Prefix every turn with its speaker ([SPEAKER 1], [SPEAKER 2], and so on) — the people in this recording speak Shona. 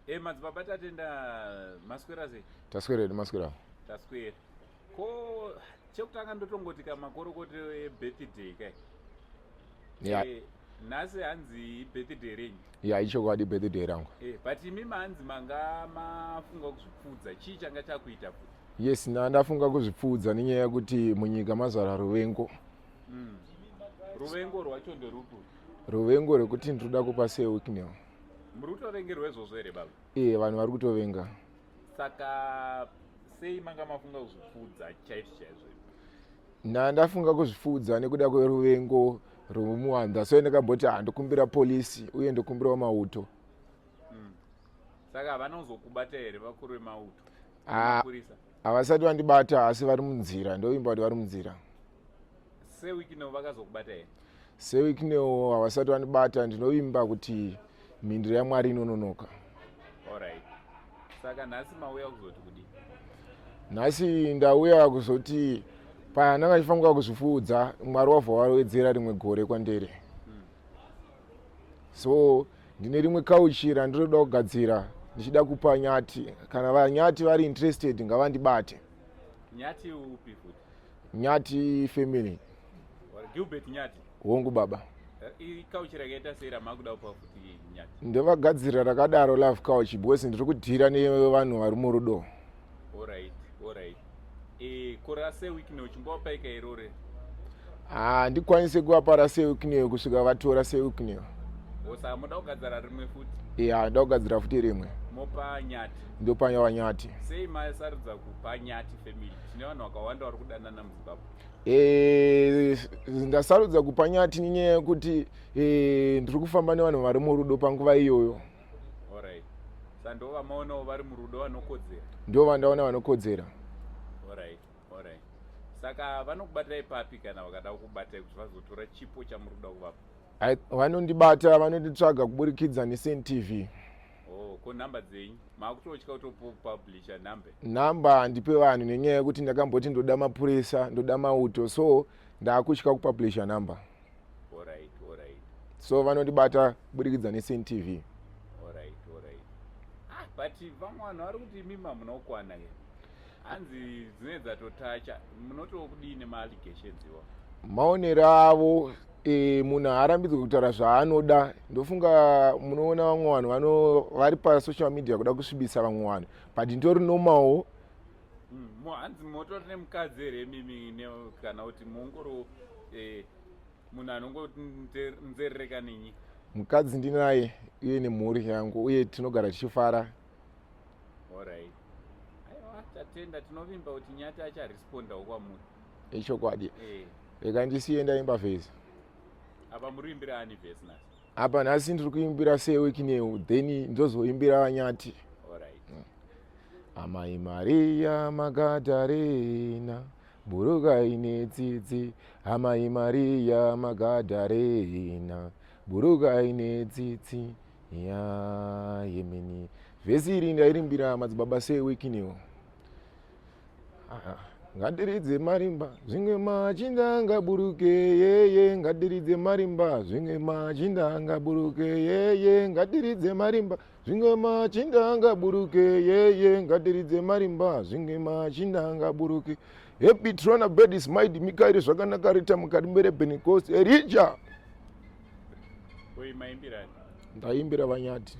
[SPEAKER 1] E madzibaba Tatenda, maswera sei?
[SPEAKER 2] Taswera hedu, maswera.
[SPEAKER 1] Taswera. Ko chekutanga ndotongoti kamakorokoto ebirthday kai.
[SPEAKER 2] Ya.
[SPEAKER 1] Nhasi hanzi birthday renyu.
[SPEAKER 2] Ya, ichokwadi, birthday rangu.
[SPEAKER 1] But imi manzi manga mafunga kuzvipfuudza, chii changa chakuita futi?
[SPEAKER 2] Yes, ndafunga kuzvipfuudza nenyaya yekuti munyika mazara ruvengo.
[SPEAKER 1] Ruvengo rwacho nderupi?
[SPEAKER 2] Ruvengo rwekuti ndinoda kupa Sir Wicknell.
[SPEAKER 1] Muri kutovengerwa izvozvo here, baba?
[SPEAKER 2] Iye, vanhu vari kutovenga.
[SPEAKER 1] Saka sei manga mafunga kuzvipfuudza chaizvo chaizvo?
[SPEAKER 2] Ndafunga kuzvipfuudza nekuda kweruvengo rwumuwanda, so ndakamboti handikumbira polisi uye ndokumbirawo mauto.
[SPEAKER 1] Saka havana kuzokubata here vakuru vemauto?
[SPEAKER 2] Ah.
[SPEAKER 1] Mapurisa?
[SPEAKER 2] Havasati vandibata, asi vari munzira, ndovimba kuti vari munzira.
[SPEAKER 1] Sir Wicknell vakazokubata here?
[SPEAKER 2] Sir Wicknell havasati vandibata, ndinovimba kuti mhinduro yaMwari inononoka.
[SPEAKER 1] Alright, saka nhasi mauya kuzoti kudii?
[SPEAKER 2] Nhasi ndauya kuzoti pandanga ndichifanira kuzvipfuudza, Mwari wabva wawedzera rimwe gore kwandiri. So ndine rimwe kauchi randinoda kugadzira, ndichida kupa Nyati. Kana vaNyati vari interested, ngavandibate.
[SPEAKER 1] Nyati upi futi?
[SPEAKER 2] Nyati family.
[SPEAKER 1] Gilbert Nyati?
[SPEAKER 2] Hongu, baba.
[SPEAKER 1] Ikauchi rakaita sei ramakuda kupa futi Nyati?
[SPEAKER 2] Ndovagadzira rakadaro love couch because ndiri kudhira nevanhu vari murudo.
[SPEAKER 1] Alright. Ko raSir Wicknell uchingovapaika irore?
[SPEAKER 2] Handikwanise kuvapa raSir Wicknell kusvika vatora Sir Wicknell.
[SPEAKER 1] Saka moda kugadzira rimwe futi?
[SPEAKER 2] Ya, ndoda kugadzira futi rimwe.
[SPEAKER 1] Mopa Nyati?
[SPEAKER 2] Ndopa vaNyati.
[SPEAKER 1] Sei masarudza kupa Nyati family? Tine vanhu vakawanda vari kudanana muZimbabwe.
[SPEAKER 2] Ndasarudza kupa Nyati nenyaya yekuti ndiri kufamba nevanhu vari murudo panguva iyoyo.
[SPEAKER 1] Alright, saka ndo vamaonawo vari murudo vanokodzera?
[SPEAKER 2] Ndo vandaona vanokodzera.
[SPEAKER 1] Alright, saka vanokubatirai papi kana vakada kukubatai kuti vazotora chipo chamuri kuda kuvapa?
[SPEAKER 2] Vanondibata, vanonditsvaga kuburikidza neSaint TV.
[SPEAKER 1] Oh, ko nhamba dzenyu? Makutotya kutopublisha nhamba?
[SPEAKER 2] Nhamba handipe vanhu nenyaya yekuti ndakamboti ndoda mapurisa, ndoda mauto, so ndaakutya kupublisha nhamba.
[SPEAKER 1] Alright.
[SPEAKER 2] So vanondibata kuburikidza neSaint TV.
[SPEAKER 1] Alright. Ah, but vamwe vanhu vari kuti imimi hamuna kukwana ke, hanzi dzine dzatotacha. Munotokudii nemaallegations iwa?
[SPEAKER 2] Maonero avo. Munhu haarambidzwe kutaura zvaanoda. Ndofunga munoona vamwe vanhu vano vari pasocial media kuda kusvibisa vamwe vanhu, but nditori normal.
[SPEAKER 1] Hanzi motori nemukadzi here mimi, kana kuti muongoro munhu anongonzerereka nenyika?
[SPEAKER 2] Mukadzi ndinaye uye nemhuri yangu, uye tinogara tichifara.
[SPEAKER 1] Alright, aiwa, tatenda. Tinovimba kuti Nyati acharespondawo kwamuri.
[SPEAKER 2] Ichokwadi. Rega ndisiye ndaimba vhesi.
[SPEAKER 1] Apa muri kuimbira ani vhesi nhasi?
[SPEAKER 2] Apa nhasi ndiri kuimbira Sir Wicknell, then ndozoimbira vaNyati.
[SPEAKER 1] Alright.
[SPEAKER 2] Amai Maria Magadharena, burukai netsitsi. Amai Maria Magadharena, burukai netsitsi ya yemeni. Vhesi iri ndairimbira madzibaba Sir Wicknell. Ngadiridze marimba zvimwe machinda angaburuke yeye, ngadiridze marimba zvimwe machinda angaburuke yeye, ngadiridze marimba zvimwe machinda angaburuke yeye, ngadiridze marimba zvimwe machinda angaburuke. Happy trona bedis maidi Mikaeri zvakanaka rita mukati mbere Pentecost Erija.
[SPEAKER 1] Oi, maimbirani?
[SPEAKER 2] Ndaimbira vaNyati.